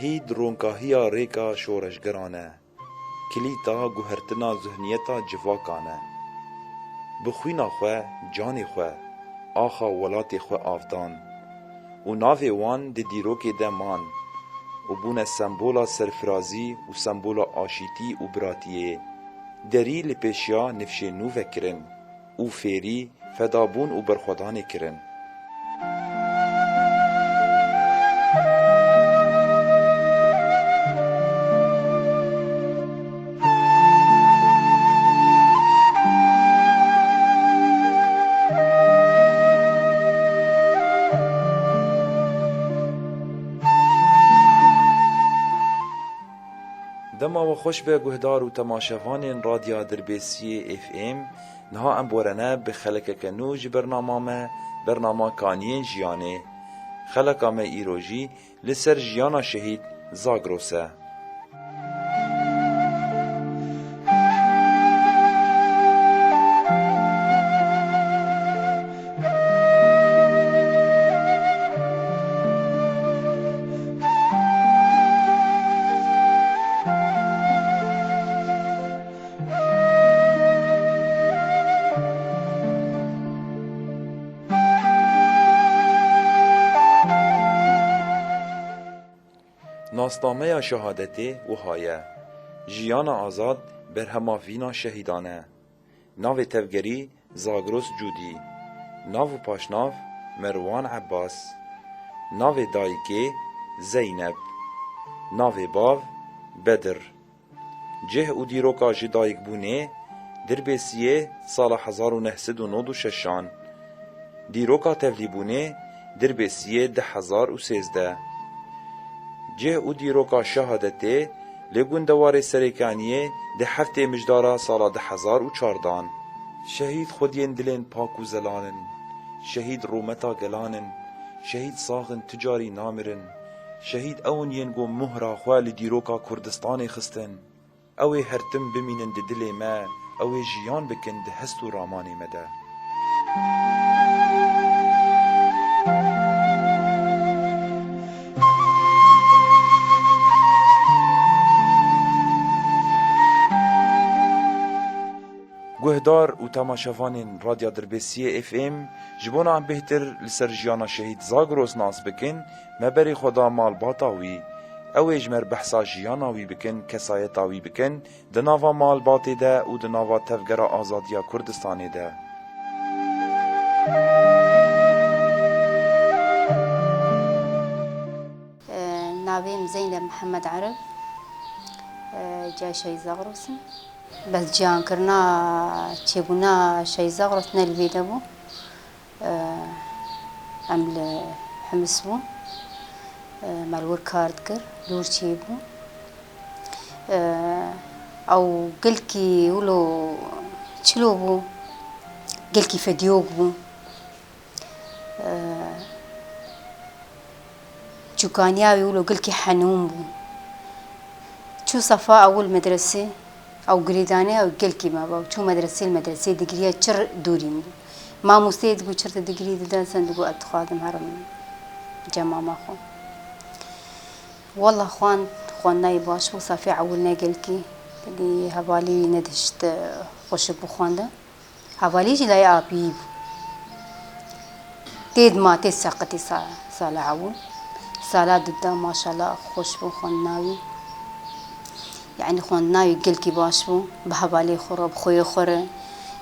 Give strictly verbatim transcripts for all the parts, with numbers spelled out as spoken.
Şehîd ronkahiya rêka şoreşgeran e, kilîta guhertina zihniyeta civakan e. Bi xwîna xwe, canê xwe, axa welatê xwe av dan û navê wan di dîrokê de man û bûne sembola serfirazî û sembola aşîtî û biratiyê. Derî li pêşiya nifşê nû vekirin û fêrî fedabûn û berxwedanê kirin. Dema we xweş be guhdar û temaşevanên Radya Dirbêsiyê F M. Niha em borene bi xelekeke nû ji bernama me, bernama Kaniyên Jiyanê. Xeleka me îro jî li ser jiyana şehîd Zagros e. Nasnameya şehadetê wiha ye: Jiyana azad berhema vîna şehîdan e. Navê tevgerî Zagros Cûdî. Nav û paşnav Merwan Ebbas. Navê dayikê Zeynep. Navê bav Bedir. Cih û dîroka ji dayikbûnê: Dirbêsiyê, sala hezar û neh sed û nod û şeşan. Dîroka tevlîbûnê: Dirbêsiyê, du hezar û sêzdeh. Cih û dîroka şehadetê: li gundewarê Serêkaniyê, di heftê Mijdara sala du hezar û çardan. Şehîd xwediyên dilên pak û zelan in. Şehîd rûmeta gelan in. Şehîd sax in, tu carî namirin. Şehîd ew in yên ku muhra xwe li dîroka Kurdistanê xistin. Ew ê her tim bimînin di dilê me, ew ê jiyan bikin di hest û ramanê me de. Guhdar û temaşevanên Radya Dirbêsiyê F M, ji bona em bêhtir li ser jiyana şehîd Zagros nas bikin, me berê xwe da malbata wî. Ew ê ji me re behsa jiyana wî bikin, kesayeta wî bikin, di nava malbatê de û di nava Tevgera Azadiya Kurdistanê de. Navê min Zeynep Mihemed Ereb, ciyayê Şehîd Zagros im. Bes ciyankirina çêbûna Şehîd Zagros ne li vê de bû. Em li Himis bûn. Me li wir kar dikir, dûr çêbû. Ew gelkî wilo çilo bû, gelkî fediyok bû. Çûkaniya wî wilo gelkî henûn bû. Çû sefa ewil medresê, ew girêdanê ew gelkî me ba. Çû medresê, li medresê digiriya çir dûrîn bû. Mamosteyê digot çir te digirî dide, sen digot ez dixwazim herim cem mama xwe. Wela xwend, xwendayî baş bû, safê ewil ne gelkî. Dî hevalî wî nedihişt xweşik bixwende. Hevalî jî layê apî bû. Tê dima tê seqitî sa-, sala ewil. Sala duda maşallah xweş bû xwendina wî. Yanî xwendina wî gelkî baş bû. Bi hevalê xwe re, bi xweyê xwe re.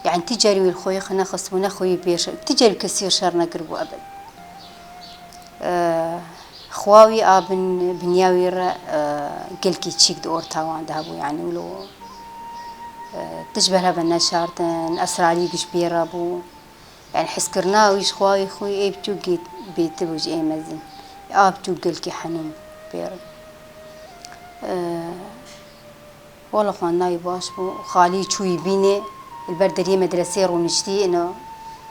Yanî ti carî wî li xweyê xwe nexistibû, ne xweyê pê re. Ti carî kesî re şer nekiribû ebed. Xwa wî a bin, biniya wî re, e, gelkî çîk di orta wan de hebû, yanî wilo, e, tişt ber hev ve neşartin, esrarî giş pê re bû. Yanî hizkirina wî ji xwa wî xwî ê biçûk bêtir bû ji ê mezin. A biçûk gelkî henûn pê re. E, Wala xwendina wî baş bû. Xalî çûyî bînê, li ber deriyê medreseyê rûniştî, ino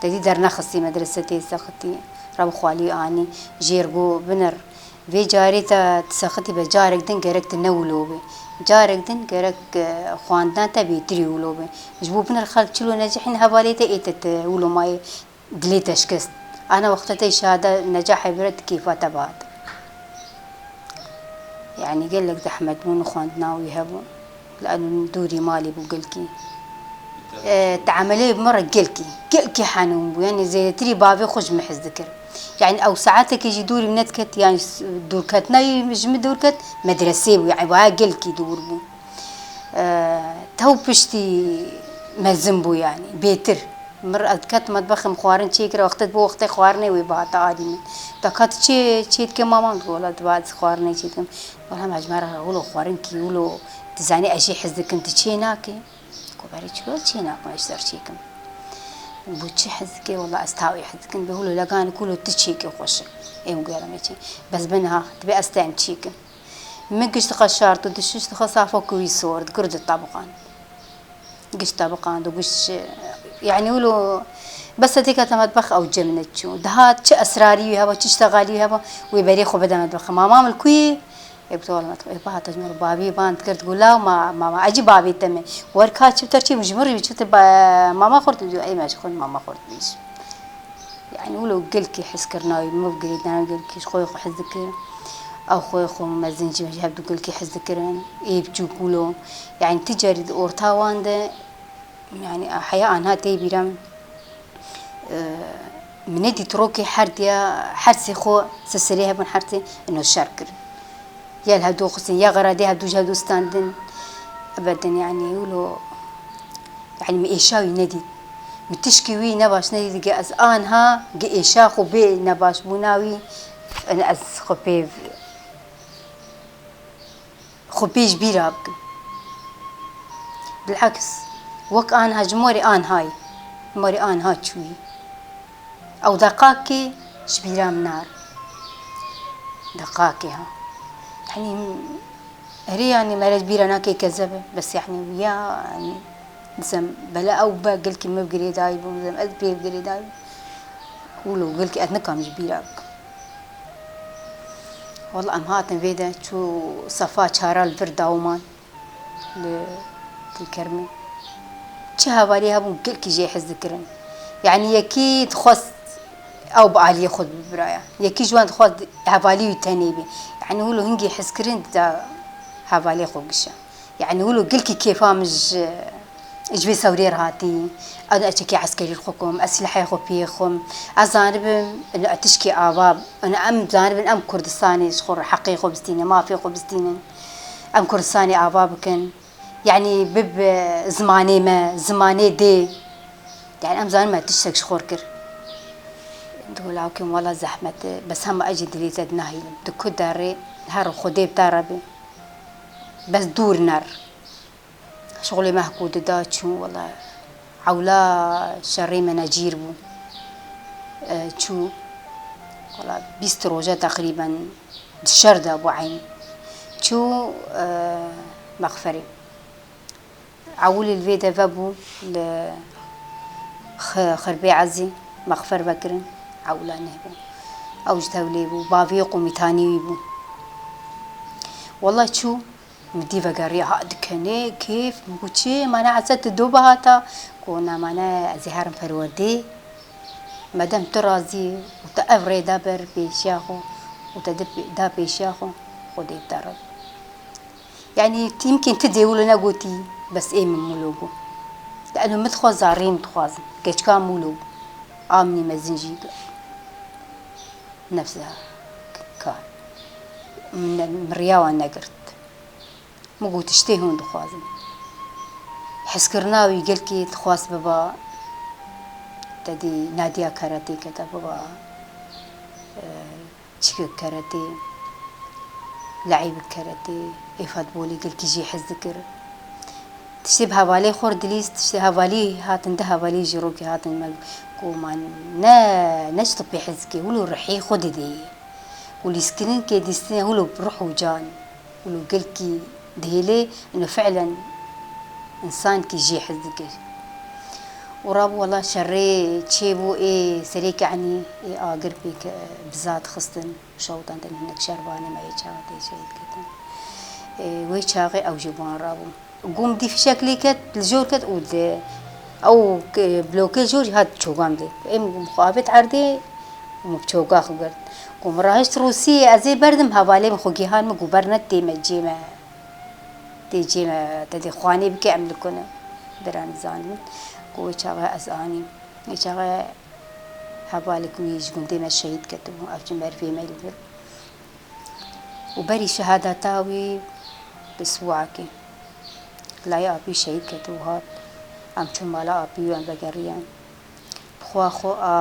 te dî dernexistî, medrese tê sexitî. Re bi xalî anî, jêr got, binir. Vê carê te sexitî be, carek din gerek tu ne wilo bê. Carek din gerek, e, xwendina te bêtirî wilo bê. Ji bo binir xelk çilo necihîn hevalê te ê te, te wilo mayê. Dilê te şikest. Ana wexta te şehada necahê bire di kêfa te bihat. Yanî gelek zehmet bûn û xwendina wî hebû. Li dûrî malê bû gelkî. E, temelê bi min re gelkî, gelkî henûn bû. Yanî zêdetirî bavê xwe ji min hez dikir. Yanî ew saetekê jî dûrî min nediket, yanî s-, dûrketina wî ji min dûr ket, medresê bû. Yanî waya gelkî dûr bû. E, tew piştî mezin bû yanî, bêtir. Mir ez diket metbexê min xwarin çêkir, wextê bo wextê xwarinê wê bihata alî min. Da ka tu çê, çê dike mama min? Wela diba ez xwarinê çê dikim. Wela me ji me re wilo xwarin kî, wilo tu zanî ez jê hez dikim, tu çê nakî? Ku berê çilo çê nakim, ez ji te re çêkim. Bo çi hez dikê? Wela ez tawê hez dikim. Bê wilo leganî ku wilo tu çêkê xweş e. Ê min gera me çê. Bes bi niha, dibê ez te em çêkim. Min giş dixe şart û dişiş dixe safa kurî sor, dikir di tabiqan. Giş tabiqan, di giş, yanî wilo bes te têke te metbex ew cem neçû. Dihat çi esrarî wî heba, çi ştegalî wî heba, wê berê xwe bide metbexê. Mama min li ku yî? Ê, bi te wela metbex. Ê, ba te ji min re bavê ban dikir, digot, law ma, mama, ecî bavê te me. Wer ka çi ter çi ji min re çi te ba, mama xurt diyo, ey me ji xwe mama xurt bîş. Yanî wilo gelkî hezkirina wî, min girêdana gelkî ji xwe xwe hez dikir. Ew xwe xwe mezin jî ji hevdû gelkî hez dikirin. Ê biçûk wilo. Yanî ti carî di orta wan de, yanî heya anha tê bîra min. E, min nedît rokê her diya, her sê xwe sesirê hebin, her sê ino şer kirin. Ya li hevdû xistin, ya xeradê hevdû ji hevdû standin. Ebeden yanî wilo, yanî min êşa wî nedît. Min tişkî wî nebaş nedît, ge ez anha ge êşa xwe bê nebaşbûna wî, ez xwe pê, xwe pê ji bîra bikim. Bileks, wek anha ji morê anha ye. Morê anha çûyî. Ew deqakê ji bîra min nare. Deqakê ha. Yanî, erê yanî mere ji bîra nake kezebe. Bes yanî wiya, yanî, dizem, bela ew be gelkî me bi girêdayî bû, dizem, ez pê bi girêdayî bû. Wilo gelkî ez nikam ji bîra bikim. Wela em hatin vê de çû sefa çara li vir dawiman. Li Tilkermê. Çi hevalî hebûn gelkî jê hez dikirin. Yanî yekî dixwest ew bi aliyê xwe bibiraya. Yekî ji wan dixwest hevalî wî tenê bê. Yanî wilo hingî hezkirin da hevalê xwe gişa. Yanî wilo gelkî kêfa min ji, ji vê sewrê re hatî. Ez çekê eskerî xwe kom, ez silahê xwe pê xwim. Ez zanibim, ino tişkê ava, ino em zanibin em Kurdistanê ji xwe re heqê xwe bistînin, mafê xwe bistînin. Em Kurdistanê ava bikin. Yanî bib zimanê me, zimanê dê. Yanî em zanin me tiştek ji xwe kir. Digo lawkên wela zehmet e, bes hema ez jî dilê te dinahîlim. Tu ku derê, her Xwedê bi te re be. Bes dûr ner. Şixulê me hikû dida çû, wela ewla şerê me necîr bû. E, çû, wela bîst roja teqrîben di şer de bû eyn. Çû, e, mexferê. Ewilî li vê de vebû li Xi-, Xirbê Ezî mexfer vekirin. Ewla nehbû. Ew ji tewlê bû. Bavê qûmîtanî wî bû. Wela çû. Min dî vegeriya, ha dikenê kêf, min got, çi mane Ese, tu do bihata? Got, na mane ez ê herim perwerdê. Medem tu razî û te ev rê da ber pêşiya xwe û te di pê-, da pêşiya xwe, Xwedê bi te re. Yanî tîmkên tu dê wilo negotî, bes ê min wilo got. Te eno min dixwaz, zarî min dixwazin. Keçika min wilo bû. A min ê mezin jî nefsa kar. Min ne-, min riya wan negirt. Min got, tiştê hûn dixwazin. Hezkirina wî gelkî dixwast biba, te dî nadiya karatê kete biba, e, çikek karatê, le'îbik karatê, ê futbolê gelkî jê hez dikir. Tiştê bi hevalê xwe re dilîst, tiştê hevalî hatin, di hevalî ji rokê hatin me ku man ne, ne ji topê hez dike, wilo rihê xwe didê. Û lîstkirinkê dîstine wilo bi ruh û can. Wilo gelkî dihêlê, ino fi'len însankî jê hez dike. Û rabû wela şerê çêbû ê serê ke'nî, ê agir pê ke-, biza dixistin, şewitandin hinek şervanê me yê çaxê tê şehîd ketin. Ê, wê çaxê ew jî bi wan rabû. Gom dî fişek lê ket, li jor ket û di ew ke-, blokê jor jî hat çogam de. Em gom xwe avêt erdê, Min bi çoka xwe girt. Ku min rahişt Rûsiyê, ez ê berdim hevalê min xwe gihan min ku berne tê me cê me. Tê cê me, te dê xwanê bike em li ku ne. Bira nizanin ku wê çaxe ez anîm. Wê çaxe hevalê ku wî ji gundê me şehîd ketibû, ev ji merivê me li vir. Û berî şehadeta wî bi sibûakê layê apî şehîd ketibû hat. Em çûn mala apî û em vegeriyan. Bi xwe xwe a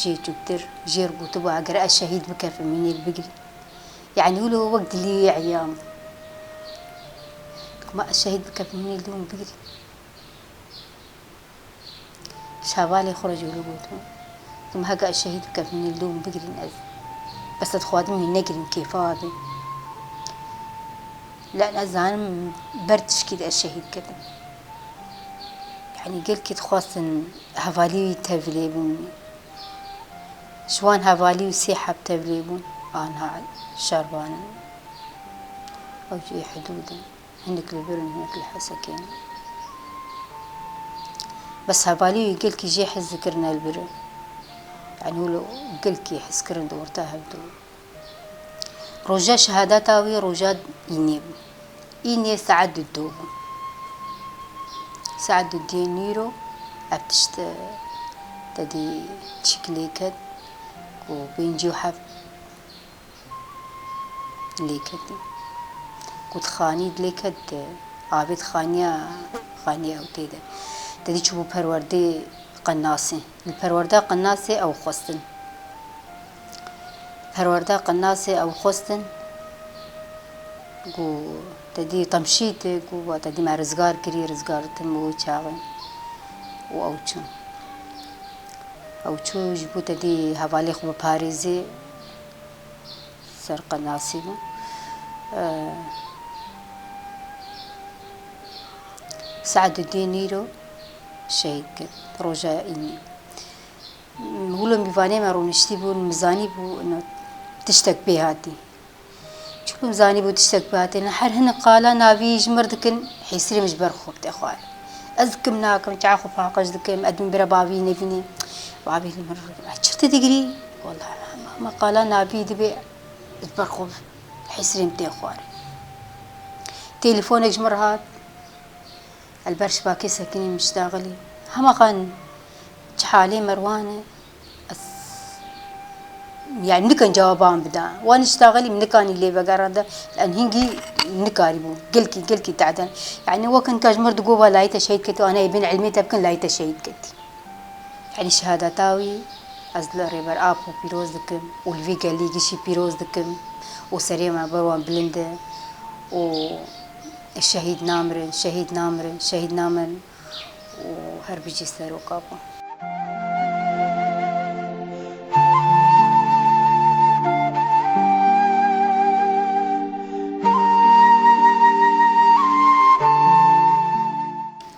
jê çûktir, jê re gotibû, eger ez şehîd bikevim, hûn ê li bigirîn. Yanî wilo wek dilî wî eyan bû. Dikuma ez şehîd bikevim, hûn ê li dû min bigirîn. Ji hevalê xwe re jî wilo gotin. Dikuma heke ez şehîd bikevim, hûn ê li dû min bigirîn ez. Bes ez dixwazim hûn negirîn, kêfa wê bê. Lê ez zanim ber tişkî de ez şehîd ketim. Yanî gelkî dixwastin hevalî wî tevlê bin. Ji wan hevalî û sê heb tevlê bûn, anha şervan in. Ew jî hidûd in. Hinek li vir in, hinek li Hesekê ne. Bes hevalî wî gelkî jê hez dikirin li vir. Yanî wilo gelkî hez kirin di orta hevdû. Roja şehadeta wî roja înê bû. Înê saet du bû. Saet du nîro ev tişt, e, te dî çîk lê ket ku pêncî û heft lê ketî. Ku dixanî lê ket, avê dixaniya, xaniya ew tê de. Te dî çûbû perwerdê qenasê. Li perwerda qenasê ew xwestin. Perwerda qenasê ew xwestin ku te dî temşît, ku te dî me rizgar kirî, rizgar tim û çaxê û ew çû. Ew çû ji bo te dî hevalê xwe biparêzê, ser qenasî bû. Saet du nîro şehîd kir, roja înî. Wilo mîvanê me rûniştî bûn, min zanîbû ino tiştek pê hatî. Çimkû min zanîbû tiştek pê hatî, ne her hinek qala navî ji mir dikin, hêsirê min ji ber xwe tê xwar. Ez dikim nakim, çawa xwe paqij dikim, ez dibim bira bavî nebînî. Bavî li min re, "Ez çi tu digirî?" Wela hema, hema qala navî dibe, ez ber xwe hêsirê min tê xwar. Telefonek ji min re hat. Li ber şibakê sekinî min ştaxilî. Hema qan çi halê Merwan e? Ez, yani, nikan cewaban bida. Wan ştaxilî min nikanî lê vegeranda. Em hingî nikarîbû. Gelkî, gelkî tehden. Yani, wek hinka ji mir digo va layî te şehîd ketî, ana ê bên ilmê te bikin, layî te şehîd ketî. Yanî şehadeta wî ez li Rêber Apo pîroz dikim û li vî gelî gişî pîroz dikim û serê me ber wan bilind e û şehîd namirin, şehîd namirin, şehîd namirin û her bijî seroka xwe.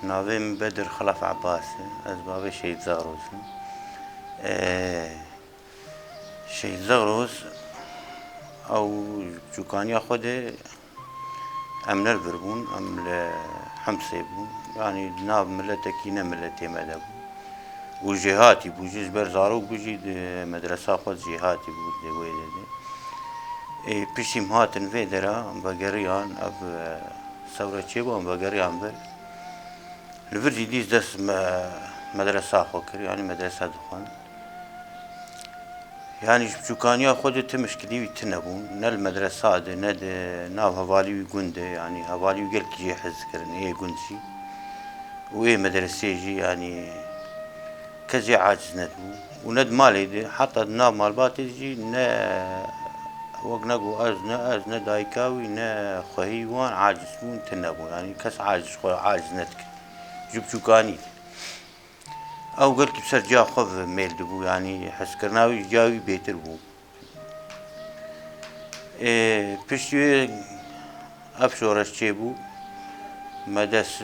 Navê min Bedir Xelef Ebbas e. Ez bavê Şehîd Zaroz im. Ee, Şehîd Zaroz, ew çûkaniya xwe de em ne li vir bûn, em li Himsê bûn. Yanî di nav miletekî ne miletê me de bû. Û jêhatî bû jî, ji ber zarok bû jî di medresa xwe jêhatî bû di wê de. Ê, piştî em hatin vê dera, vegeriyan, ev, e, sewre çêbû, em vegeriyan vir. Li vir jî dîs dest me-, medresa xwe kir, yanî medresa dixwend. Yanî ji biçûkaniya xwe de ti mişkilî wî tune bûn. Ne li medresa de, ne di nav hevalî wî gund de, yanî hevalî wî gelkî jê hez dikirin, ê gund jî û ê medresê jî, yanî kes jê aciz nedibû. Û ne di malê de, heta di nav malbatê de jî ne wek ne ku ez, ne ez, ne dayika wî, ne xwehî wan aciz bûn, tune bûn. Yanî kes aciz xwe aciz nedikir. Ji biçûkanî de. Ew gelkî bi ser ciya xwe ve mêl dibû, yanî hezkirina wî ji ciya wî bêtir bû. Ê, piştî wê ev şoreş çêbû, me dest,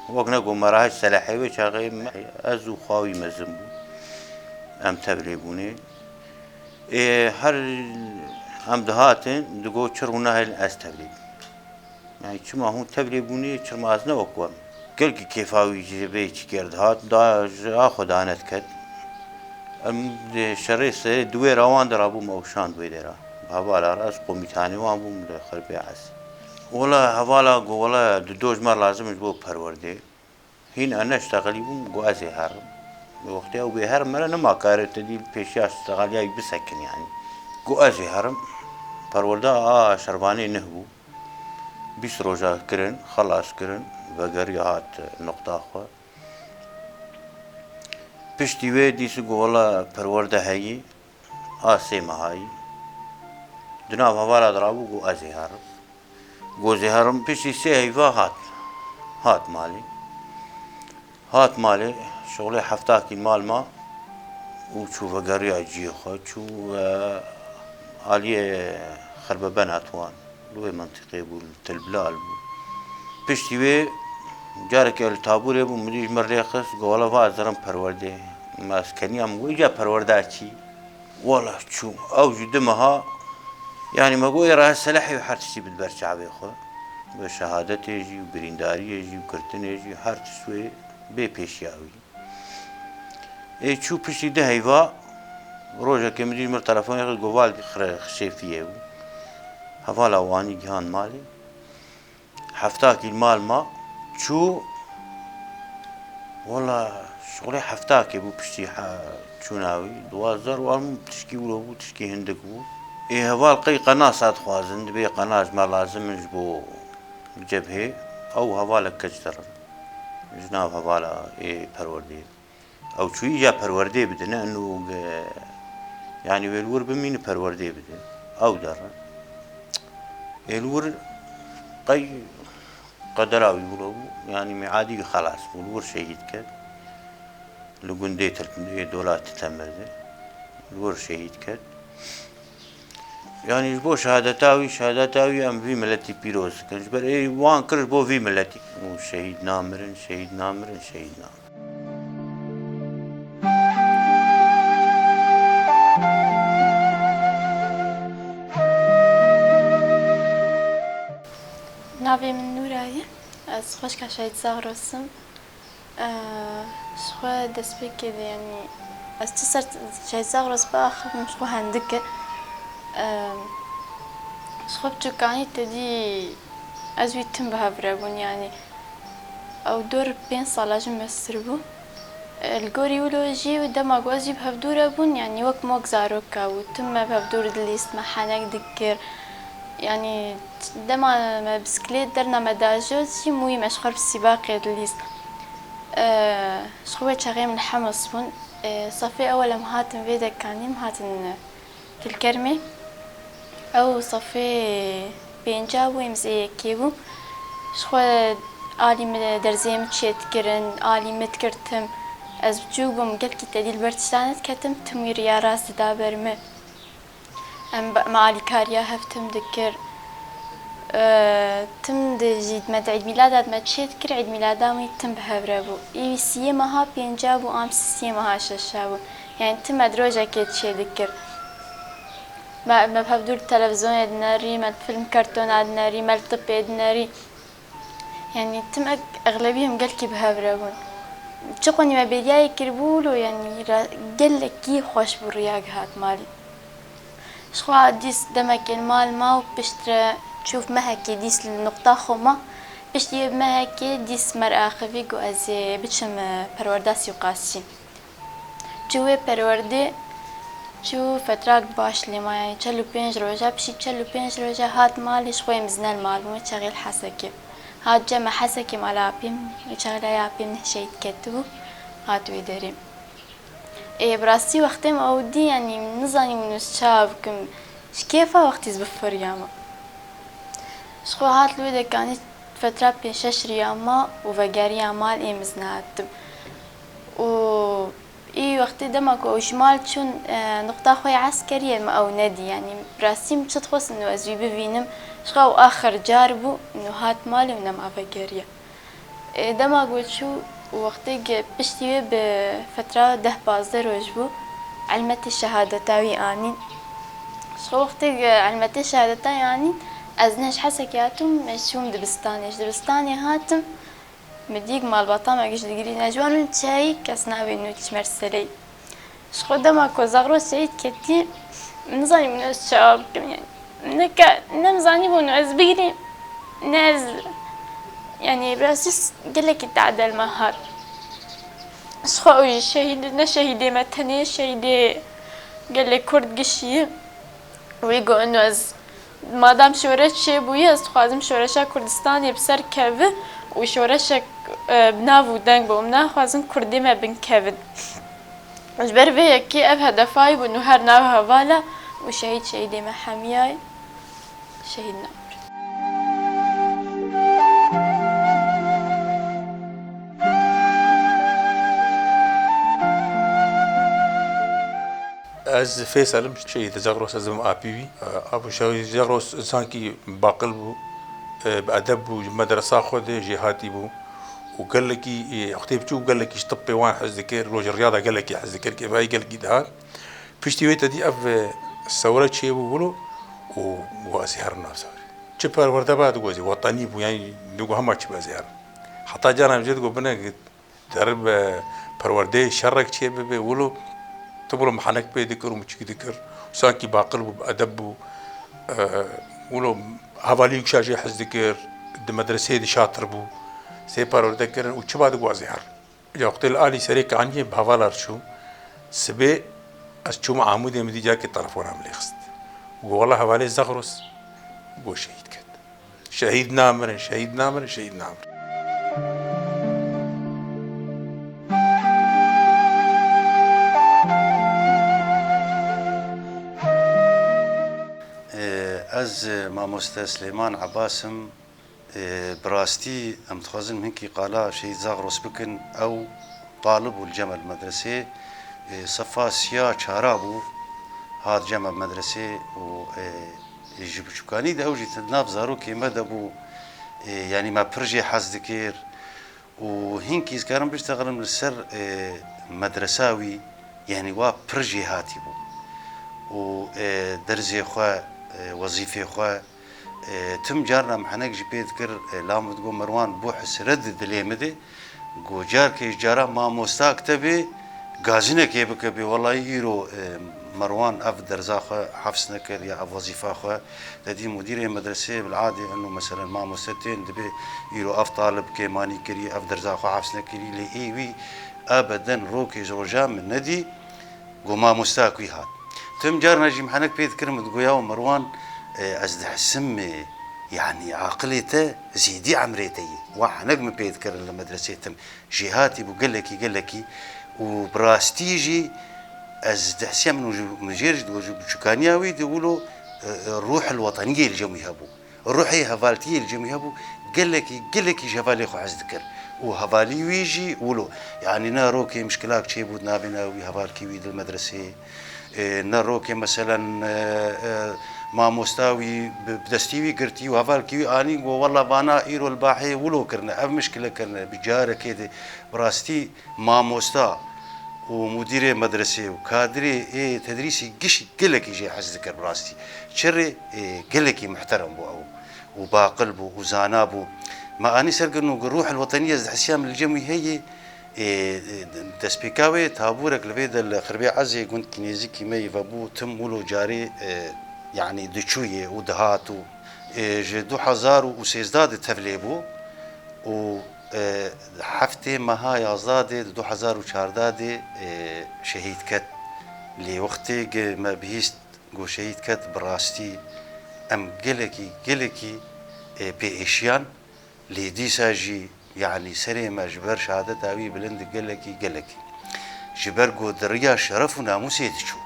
wek ne ku me rahişt selehê wê çaxê me, ez û xwa wî mezin bû. Em tevlê bûnê. Ê, her em dihatin, digot çi rûnahê ez tevlê bûm. Yani çima hûn tevlê bûnê, çima ez ne wek we? Gelkî kêfa wî ji vê çi ker dihat, da ji a xwe dane diket. Em di şerê serê di wê ra wan de rabûm, ew şand wê dê ra. Hevala re ez komîtanê wan bûm li Xerbê Ez. Wela hevala got, wela di do ji me lazim in ji bo perwerdê. Hîn ez neştexilî bûm, got ez ê herim. Wextê ew bê herim, me re nema karê te dî pêşiya ştexeliya wî bisekin yanî. Got ez ê herim. Perwerda a şervanê nih bû. Bîst roja kirin, xelas kirin, vegeriya hat noqta xwe. Piştî wê dîsî got wela perwerde heyî, a sê mehayî. Di nav hevala de rabû, got ez ê herim. Got ez ê herim, piştî sê heyva hat. Hat malê. Hat malê, şixulê hefta kîl mal ma û çû vegeriya cihê xwe, çû, e, aliyê Xerbe Benatwan. Li wê mintîqê bû, li Til Bilal bû. Piştî wê carekê li tabûrê bû, min dî ji min rê xist, got wela va ez dirim perwerdê. Me ez keniya min got îca perwerda çî? Wela çû. Ew jî du meha, yanî me got ê re ez selehê wî her tiştî bide ber çavê xwe. Bi şehadetê jî û birîndariyê jî û girtinê jî her tişt wê bê pêşiya wî. Ê çû piştî du heyva, rojekê min dî ji min telefonê xist, got val xire xişê fiyê bû. Hevala wan î gihan malê. Hefta kîl mal ma, çû, wela şixulê hefta kê bû piştî he-, çûna wî. Duwazdeh roj bû, tişkî wilo bû, tişkî hindik bû. Ê heval qey qenasa dixwazin, dibê qenas ji me lazim in ji bo cebhê. Ew hevalek keç derin. Ji nav hevala ê perwerdê. Ew çûyî îca perwerdê bidin, eno ge-, yanî wê li wir bimîni perwerdê bidin. Ew derin. Ê li wir qey qedera wî wilo bû, yanî miadî wî xelas bû, li wir şehîd ket. Li gundê Til-, ê Dolatî Temir de. Li wir şehîd ket. Yanî ji bo şehadeta wî, şehadeta wî em vî miletî pîroz dikin. Ji ber ê wan kir ji bo vî miletî. Û şehîd namirin, şehîd namirin, şehîd namirin. Navê min Nûra ye. Ez xweşka Şehîd Zagros im. Eee, ji xwe destpêkê de, yanî, ez çi ser Şehîd Zagros biaxivim, ji xwe hindik e. Eee, ji xwe biçûkanî tedî ez wî tim bi hev re bûn, yanî, ew dor pênc sala ji min mestir bû. Eee, li gorî wilo jî dema ku ez wî bi hev dû re bûn, yanî, wek mok zaroka bû, tim me bi hev dû re dilîst, me henek dikir. Yanî, dema me bisiklêt derna me dajot jî, mûyî me ji xwe re bi sîbaqê dilîst. Eee, ji xwe wê çaxê min li Hemis bûn. Eee, safê ewel em hatin vê dekanî, em hatin Tilkermê. Ew safê pênca bû, em zê yekê bû. Ji xwe alî min derzê min çêdikirin, alî min dikir tim. Ez biçûk bûm, gelkî tedî li ber tişta nediketim, tim wî riya rast dida ber min. Em, me alîkariya hev tim dikir. Eee, tim de jî me di Îdmîlada de me çê dikir, Îdmîlada me tim bi hev re bû. Î wî siyê meha pênca bû, am siyê meha şeşa bû. Yanî tim me di rojekê çê dikir. Me, me bi hev dû li televîzyonê dinerî, me di fîlm kartona dinerî, me li tipê dinerî. Yanî tim ek-, exlebî him gelkî bi hev re bûn. Çi xwenî me bêriyayê kiribû lo, yanî ra-, gelekî xweş bû riya gihat malî. Ji xwe dîs demekê li mal ma û piştre çû mehekê dîs li nuqta xwe ma. Piştî wê mehekê dîs mer axivî got ez ê biçim, e, perwerda sîqasî. Çû wê perwerdê, çû fetrak baş lê ma, yanî çel û pênc roja, piştî çel û pênc roja hat malê, ji xwe yê mizne li mal bû, wê çaxê li Hesekê. Hat cem me Hesekê mala apê min, wê çaxê layê apê min şehîd ketibû, hat wê derê. Ê, bi rastî wextê min ew dî, yanî min nizanî min ez çawa bikim, ji kêfa wextî ez bifiriyama. Ji xwe hat li wê dekanî fetra pênc şeş riya ma û vegeriya mal ê mizne hatim. Û î wextê dema ku ew ji mal çûn, e, nuqta xwe ya eskeriyê min ew nedî. Yanî bi rastî min çi dixwest û ez wî bivînim. Ji xwe ew axir car bû û hat malê û nema vegeriya. Ê, dema ku çû û wextê ku piştî wê bi fetra deh pazdeh roj bû, elmetê şehadeta wî anîn. Ji xwe wextê ku elmetê şehadeta wî anîn, ez ne ji Hesekê hatim, ez çûm dibistanê. Ji dibistanê hatim, min dî ku malbata me giş digirî, ne ji wan min çayî kes navê nû çi merseleyî. Ji xwe dema ku Zagros şehîd ketî, min nizanîbûn ez çawa bikim, yani. Ne ke, ne min zanîbûn ez bigirîm, ne ez, yani, bi rastî s-, gelekî tehdê li me hat. Ji xwe ew jî şehîd, ne şehîdê me tenê, şehîdê gelê Kurd gişî. Wî got, ino ez, madam şoreş çêbûye, ez dixwazim şoreşa Kurdistanê bi ser keve û şoreşek, e, bi nav û deng be û min naxwazin Kurdê me binkevin. Ji ber vê yekê ev hedefa wî bû û her nav hevala û şehîd şehîdê me hemiyayê şehîd nabir. Ez Fêsal im, şehîd Zagros, ez im apî wî. Apo şehîd Zagros insankî baqil bû, e, bi edeb bû, ji medresa xwe de jêhatî bû û gelekî, e, wextê biçûk gelekî ji tibbê wan hez dikir, ji riyada gelekî hez dikir, kêfayî gelekî dihat. Piştî wê te dî ev, e, sewre çêbû wilo û got ez ê herim nav zarê. Çi perwerde ba digot ez ê wetenî bû, yanî digot hema çi be ez ê herim. Heta caran jê digot bine, Ger bi perwerdeyê şerek çêbibe, wilo tu wilo mihenek pê dikir û miçik dikir. Sankî baqil bû, bi edeb bû. E, wilo hevalî wî kişa jê hez dikir, di medreseyê de şatir bû. Sê perwerde kirin û çi ba digot ez ê herim. Ya wextê li alî serê kaniyê bi hevala re çû. Sibê ez çûm Amûdê, min dî carkê telefona min lê xist. Got wela hevalê Zagros, got şehîd ket. Şehîd namirin, şehîd namirin, şehîd namirin. Ee, ez, e, mamoste Silêman Ebas im. Ee, bi rastî em dixwazin hinkî qala Şehîd Zagros bikin. Ew talib bû li cem me li medresê. Ee, sefa siya çara bû, hat cem me bi medresê û, ee, ji biçûkanî de ew jî di nav zarokê me de bû. Ee, yanî me pir jê hez dikir û hinkî ez karim biştexilim li ser, ee, medresa wî, yanî wa pir jêhatî bû û, ee, derzê xwe, ee, wezîfê xwe, E, tim carna min henek jî pê dikir, e, la min digot, Merwan, bû hesret di dilê min de. Got, carkê ji cara mamosta kitebê gazinekê bike bê. Wellahî îro, e, Merwan ev derza xwe hefz nekir ya ev wezîfa xwe. Te dî mudîrê medresê bil'adê eno meselen mamoste tên dibê îro ev talib kêmanî kirî, ev derza xwe hefz nekirî, lê ê wî ebeden rokê ji roja min nedî. Got, mamosta ku hat. Tim carna jî mihenek pê dikirim, digot, yaw Merwan, e, ez dihisim, e, yanî aqilê te zêdî emrê te yê. Wa henek min pê dikirin li medresê tim. Jêhatî bû gelekî, gelekî û bi rastî jî ez dihisiya min û ji, min jêr jî digot, ji biçûkaniya wî de wilo, e, e, ruhil weteniyê li cem wî hebû. Ruhê hevaltiyê li cem wî hebû, gelekî, gelekî ji hevalê xwe hez dikir. Û hevalî wî jî wilo. Yanî ne rokê mişkilak çêbû di navê ne wî hevalkî wî di medreseyê, e, ne rokê meselen, e, e, mamosta wî bi, bi destî wî girtî û hevalkî wî anî got, wela vana îro li bahê wilo kirine, ev mişkile kirine, bi carekê de bi rastî mamosta û mudîrê medresê û kadirê ê tedrîsî gişî gelekî jê hez dikir bi rastî. Çi rê, ê, gelekî muhterem bû ew û baqil bû û zana bû. Me anî ser kirin û got, ruhil wetenî ez dihisiya min li cem wî heye. Ê, ê, destpêka wê tabûrek li vê de li Xirbê Ezê gundkî nêzîkî me yê vebû, tim wilo carê, ê, yanî diçûyê û dihat û, ê, ji du hezar û sêzdeh de tevlê bû û E, heftê meha yazdeh de, di du hezar û çardeh de, e, şehîd ket. Lê wextê ge me bihîst ku şehîd ket, bi rastî em gelekî, gelekî, e, pê êşiyan. Lê dîsa jî, yanî serê me ji ber şehadeta wî bilind gelekî, gelekî. Ji ber ku di riya şeref û namûsê diçû.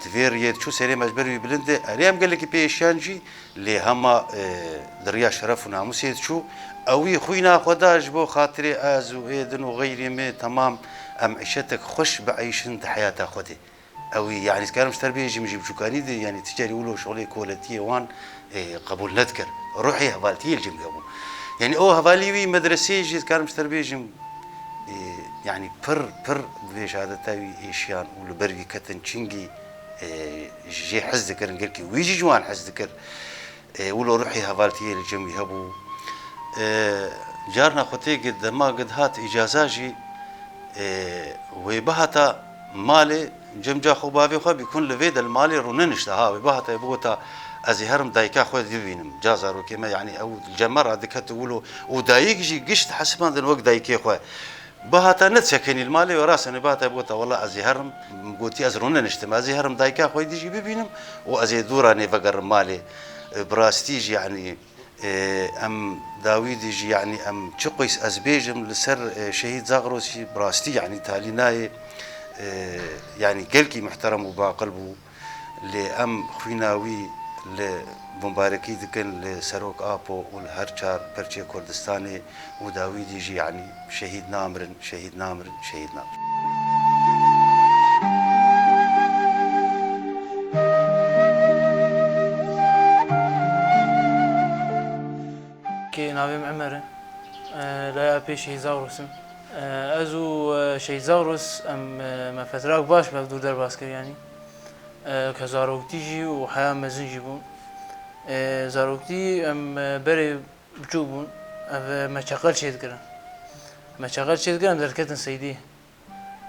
Di vê riyê diçû serê me ji ber wî bilind e. Erê em gelekî pê êşiyan jî, Lê hema, e, di riya şeref û namûsê diçû, ewî xwîna xwe da ji bo xatirê ez û ê din û xeyrê me, temam em îşetek xweş bieyşin di heyata xwe de. Ewî, yanî, dikarim ji te re bêjim, ji biçûkanî de, yanî, ti carî wilo şixulê koletiyê wan, e, qebûl nedikir. Ruhê hevaltiyê li cem wî hebû. Yanî, ew hevalî wî medreseyê jî, dikarim ji te re bêjim, e, yanî, pir, pir di vê şehadeta wî êşiyan û li ber wî ketin, çingî, e, jê hez dikirin, gelkî wî jî ji wan hez dikir. E, wilo ruhê hevaltiyê li cem wî hebû. E, carna xwe tê got, dema got hat îcaza jî, e, wê bihata Malê cem ca xwe bavê xwe bî, kun li vê de li malê rûnenişte ha. Wê bihata bigota, ez ê herim dayika xwe bibînim. Ca zarokê me, yanî ew cemera dikete wilo û dayik jî gişt hesibandin wek dayikê xwe. Bihata ne çekenî li malê wê rasenê bihata bigota, wela ez ê herim, gotî ez rûneniştim, ez ê herim dayika xwe dî jî bibînim û ez ê dûranê vegerim malê. E, bi rastî jî, yanî, e, em dawî dî jî, yanî, em çi qeys ez bêjim li ser, e, Şehîd Zagrosî, bi rastî, yanî, talî nayê, e, yanî, gelkî muhterem û baqil bû. Lê em xwîna wî li bombarekî dikin li Serok Apo û li her çar perçê Kurdistanê û dawî dî jî, yanî, şehîd namirin, şehîd namirin, şehîd namirin. Kê navê min Emer e. E, laya pê Şehîd Zagros im. E, ez û, e, Şehîd Zagros em, e, me fetrak baş me dûr derbas kir, yanî. E, ke zaroktî jî û heya mezin jî bûn. E, zaroktî em, e, berê biçûk bûn. Ev, e, me çeqel çêdikirin. Me çeqel çêdikirin, em derketin seydî.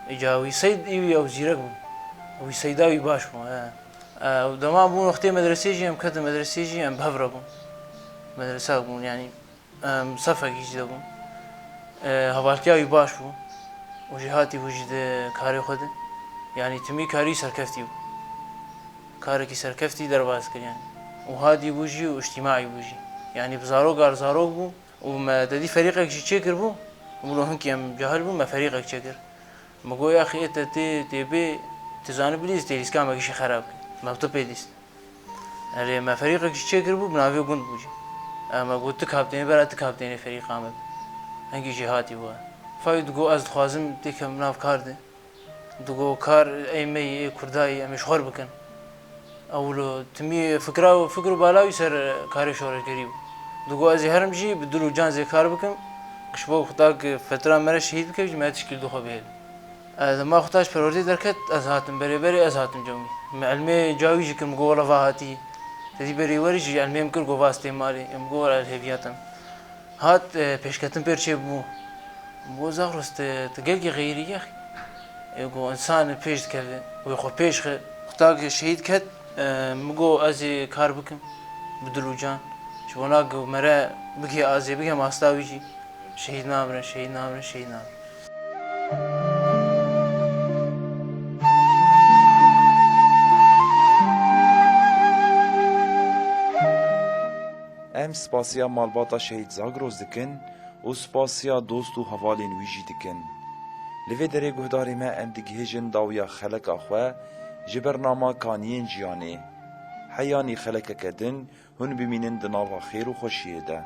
Îca wî seyd, î wî ew zîrek bû. Wî seyda wî baş bû, he. E, û dema bûn wextê medresê jî, em ketin medresê jî, em bi hev re bûn. Medresa bûn, yanî, em sefekî jî de bûn. E, hevaltiya wî baş bû. Û jî hatî bû jî di karê xwe de. Yanî timî karî serkeftî bû. Karekî serkeftî derbas kir, yanî. Û hatî bû jî û îctîmaî bû jî. Yanî bi zarok ar zarok bû. Û me te dî ferîqek jî çêkiribû, wilo hinkî em cahil bûn, me ferîqek çêkir. Me got, "Yaxî ê te tê, tê bê, tu zanî bilîst, tê lîska me gişî xerab kir." Me tu pê dîst. Erê, me ferîqek jî çêkiribû, bi navê gund bû jî. E, me got, "Tu kaptênê, bera tu kaptênê ferîqa me." Hinkî jî hatî bû. Fayû digot, "Ez dixwazim têkem nav kar de." Digo, "Kar ê me yî, ê Kurda yî, em ê ji xwe re bikin." Ewlo timî fikra û fikr û bala wî ser karê şoreşgerî bû. Digo, "Ez ê herim jî bi dil û can zê kar bikim, ji bo Xuda ki fetira me re şehîd bike jî me tişkîl dixwe bihêle." E, dema Xuda ji perwerdê derket, ez hatim berê berê, ez hatim cewmî. Me elmê cawî jî kir, min got, "Wela va hatî." Te dî berê werî jî elmê min kir, got, "Va ez têm malê." Em got, "Wela ez hêviya te." Hat, e, pêşketin pêr çêbû. Got, "Zagros, tu, tu gelkî xeyrî yexî." E, got, "Însan pêş dikeve, wê xwe pêş xe." Xutak şehîd ket, e, min got, "Ez ê kar bikim, bi dil û can. Ji bona ku mere bigê azê, bigê masta wî jî." Şehîd namirin, şehîd namirin, şehîd namirin. Em spasiya malbata Şehîd Zagros dikin û spasiya dost û hevalên wî jî dikin. Li vê derê guhdarê me em digihêjin dawiya xeleka xwe ji bernama Kaniyên Jiyanê. Heyanî xelekeke din hûn bimînin di nava xêr û xweşiyê de.